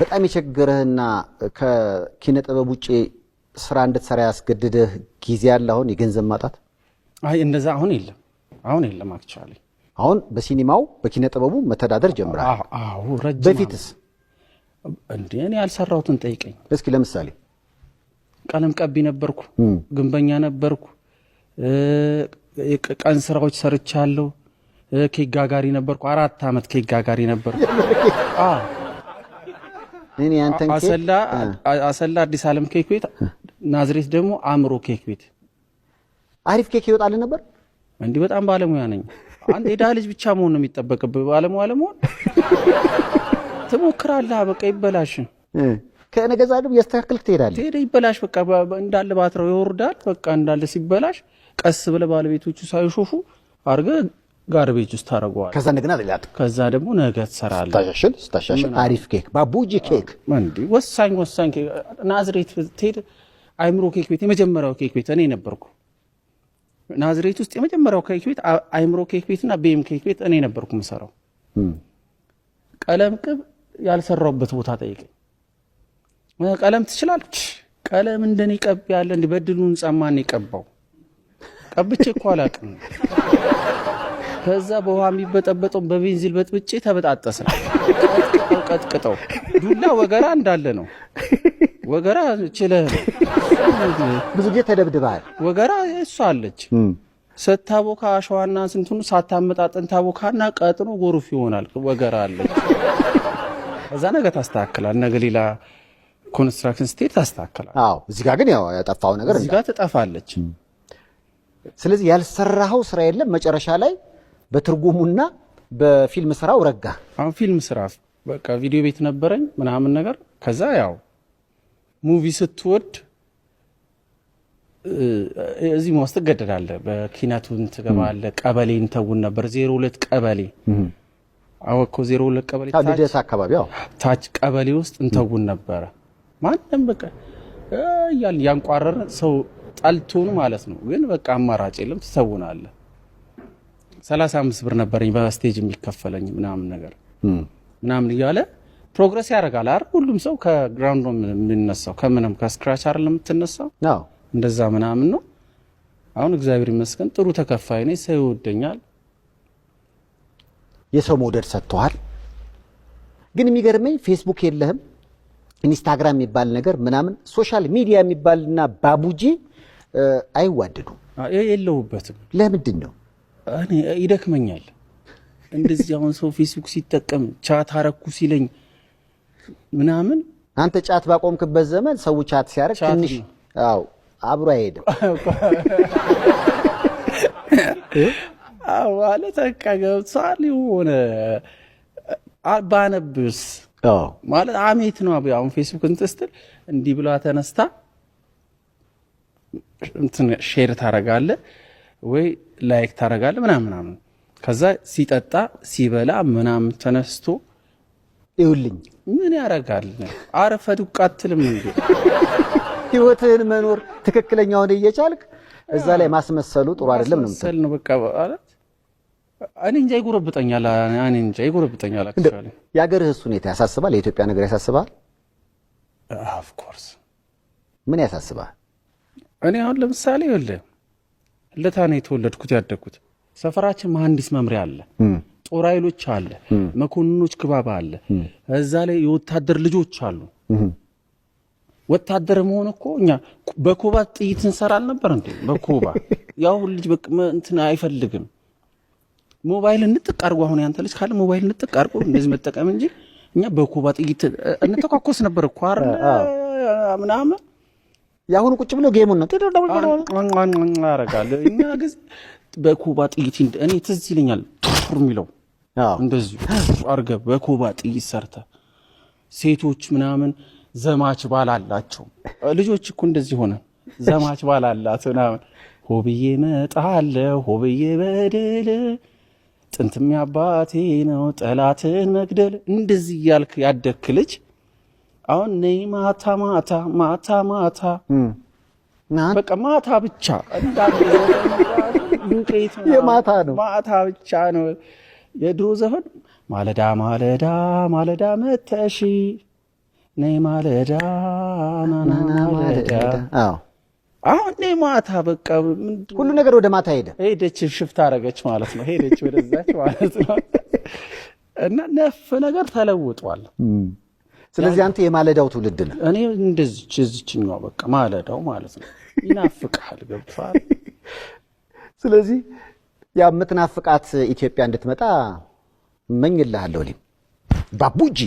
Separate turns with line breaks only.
በጣም የቸገረህና ከኪነ ጥበብ ውጭ ስራ እንድትሰራ ያስገድደህ ጊዜ አለ? አሁን የገንዘብ ማጣት?
አይ፣ እንደዛ አሁን የለም፣ አሁን የለም። Actually
አሁን በሲኒማው በኪነ ጥበቡ መተዳደር ጀምረሃል።
አዎ፣ ረጅም
በፊትስ?
እንዴ፣ እኔ ያልሰራሁትን ጠይቀኝ።
እስኪ ለምሳሌ።
ቀለም ቀቢ ነበርኩ፣ ግንበኛ ነበርኩ፣ ቀን ስራዎች ሰርቻለሁ፣ ኬክ ጋጋሪ ነበርኩ። 4 ዓመት ኬክ ጋጋሪ ነበርኩ። አዎ።
እኔ ያንተን ኬክ
አሰላ፣ አሰላ አዲስ ዓለም ኬክ ቤት፣ ናዝሬት ደግሞ አእምሮ ኬክ ቤት።
አሪፍ ኬክ ይወጣልህ ነበር።
እንዲህ በጣም ባለሙያ ነኝ። አንተ የድሃ ልጅ ብቻ መሆን ነው የሚጠበቅብህ። ባለሙያ ለመሆን ትሞክራለህ። በቃ ይበላሽ።
ከነገዛ ግን እያስተካከልክ ትሄዳለህ።
ትሄደ ይበላሽ። በቃ እንዳለ ባትረው ይወርዳል። በቃ እንዳለ ሲበላሽ ቀስ ብለህ ባለቤቶቹ ሳይሾፉ አድርገህ garbage ውስጥ ታደርገዋለህ።
ከዛ እንደገና ሌላ
ከዛ ደግሞ ነገ ትሰራለህ።
ስታሻሽል ስታሻሽል አሪፍ ኬክ፣ ባቡጂ ኬክ።
እንዲህ ወሳኝ ወሳኝ ኬክ ናዝሬት ብትሄድ አይምሮ ኬክ ቤት የመጀመሪያው ኬክ ቤት እኔ ነበርኩ። ናዝሬት ውስጥ የመጀመሪያው ኬክ ቤት አይምሮ ኬክ ቤትና ቤም ኬክ ቤት እኔ ነበርኩ የምሰራው። ቀለም ቅብ ያልሰራውበት ቦታ ጠይቀኝ። ቀለም ትችላለች? ቀለም እንደኔ ቀብ ያለ እንዲህ በድሉ ህንጻ ማን የቀባው? ቀብቼ እኮ አላውቅም። ከዛ በውሃ የሚበጠበጠውን በቤንዚል በጥብጬ ተበጣጠሰ። ቀጥቅጠው ቀጥቅጠው ዱላ ወገራ እንዳለ ነው። ወገራ ችለህ ነው።
ብዙ ጊዜ ተደብድበሃል።
ወገራ እሷ አለች። ስታቦካ አሸዋና ስንቱን ሳታመጣጥን ታቦካና ቀጥኖ ጎርፍ ይሆናል። ወገራ አለች። ከዛ ነገ ታስተካክላል። ነገ ሌላ construction ስትሄድ ታስተካክላል።
አዎ፣ እዚህ ጋር ግን ያው ያጠፋው ነገር
እዚህ ጋር ትጠፋለች።
ስለዚህ ያልሰራኸው ስራ የለም። መጨረሻ ላይ በትርጉሙና በፊልም ስራው ረጋ።
አሁን ፊልም ስራ በቃ ቪዲዮ ቤት ነበረኝ ምናምን ነገር። ከዛ ያው movie ስትወድ እዚህ መዋስ ትገደዳለህ። በኪነቱን ትገባለህ። ቀበሌን ተውን ነበር፣ 02 ቀበሌ አወቅከው? 02 ቀበሌ።
አዎ፣ ልደታ አካባቢ፣ አዎ።
ታች ቀበሌ ውስጥ እንተውን ነበረ። ማንም በቃ እያልን ያንቋረርን ሰው ጠልቶን ማለት ነው። ግን በቃ አማራጭ የለም፣ ትተውናለህ። 35 ብር ነበረኝ በ stage የሚከፈለኝ ምናምን ነገር ምናምን እያለ progress ያደርጋል አይደል? ሁሉም ሰው ከ ground ነው የሚነሳው፣ ከምንም ከ scratch አይደለም የምትነሳው። እንደዛ ምናምን ነው። አሁን እግዚአብሔር ይመስገን ጥሩ ተከፋይ ነኝ። ሰው ይወደኛል።
የሰው መውደድ ሰጥቶሃል። ግን የሚገርመኝ ፌስቡክ የለህም፣ ኢንስታግራም የሚባል ነገር ምናምን social media የሚባልና ባቡጂ አይዋደዱም።
የለሁበትም።
ለምንድን ነው?
እኔ ይደክመኛል። እንደዚህ አሁን ሰው ፌስቡክ ሲጠቀም chat አረኩ ሲለኝ ምናምን።
አንተ ጫት ባቆምክበት ዘመን ሰው chat ሲያደርግ
ቻት
ትንሽ
ነው።
አዎ፣ አብሮ አይሄድም።
አዎ፣ ማለት በቃ ገብቶሃል የሆነ ባነብስ ማለት አሜት ነው። አሁን ፌስቡክ እንትን ስትል እንዲህ ብላ ተነስታ እንትን share ታረጋለህ ወይ like ታረጋለህ ምናምን ምናምን። ከዛ ሲጠጣ ሲበላ ምናምን ተነስቶ
ይኸውልኝ።
ምን ያረጋል? አረፈ ዱቅ አትልም እንዴ?
ህይወትህን መኖር ትክክለኛውን እየቻልክ እዛ ላይ ማስመሰሉ ጥሩ አይደለም ነው የምትለው።
ማስመሰል ነው በቃ። ማለት እኔ እንጃ ይጎረብጠኛል። እኔ እንጃ ይጎረብጠኛል። Actually
የሀገርህስ ሁኔታ ያሳስባል? የኢትዮጵያ ነገር ያሳስባል?
Of course።
ምን ያሳስባል?
እኔ አሁን ለምሳሌ ይኸውልህ ልደታ ነው የተወለድኩት ያደግኩት። ሰፈራችን መሐንዲስ መምሪያ አለ፣ ጦር ኃይሎች አለ፣ መኮንኖች ክባብ አለ። እዛ ላይ የወታደር ልጆች አሉ። ወታደር መሆን እኮ እኛ በኮባ ጥይት እንሰራ አልነበር እንዴ? በኮባ ያው ልጅ በቃ እንትን አይፈልግም። ሞባይል እንጥቅ አድርጎ አሁን ያንተ ልጅ ካለ ሞባይል እንጥቅ አድርጎ እንደዚህ መጠቀም እንጂ እኛ በኮባ ጥይት እንተኳኮስ ነበር እኮ አይደል? ምናምን።
የአሁኑ ቁጭ ብሎ game ኡን ነው።
ያደርጋል። እኛ ጊዜ በኮባ ጥይት እኔ ትዝ ይለኛል ቱር የሚለው እንደዚሁ አድርገህ በኮባ ጥይት ሰርተ ሴቶች ምናምን ዘማች ባል አላቸው። ልጆች እኮ እንደዚህ ሆነ ዘማች ባል አላት ምናምን፣ ሆብዬ መጣለሁ ሆብዬ በድል ጥንትም ያባቴ ነው ጠላትን መግደል እንደዚህ እያልክ ያደግክ ልጅ አሁን ነይ ማታ ማታ ማታ ማታ በቃ ማታ ብቻ እንዳለ ዱቄት ምናምን
የማታ ነው።
ማታ ብቻ ነው። የድሮ ዘፈን ማለዳ ማለዳ ማለዳ መተሺ ነይ ማለዳ ናና ማለዳ።
አዎ።
አሁን ነይ ማታ በቃ ምንድን
ሁሉ ነገር ወደ ማታ ሄደ።
ሄደች፣ shift አረገች ማለት ነው። ሄደች ወደዛች ማለት ነው። እና ነፍ ነገር ተለውጧል።
ስለዚህ አንተ የማለዳው ትውልድ ነህ።
እኔ እንደዚች እዚችኛዋ በቃ ማለዳው ማለት ነው። ይናፍቅሃል፣ ገብቶሃል?
ስለዚህ ያ የምትናፍቃት ኢትዮጵያ እንድትመጣ እመኝልሃለሁ። እኔም ባቡጂ።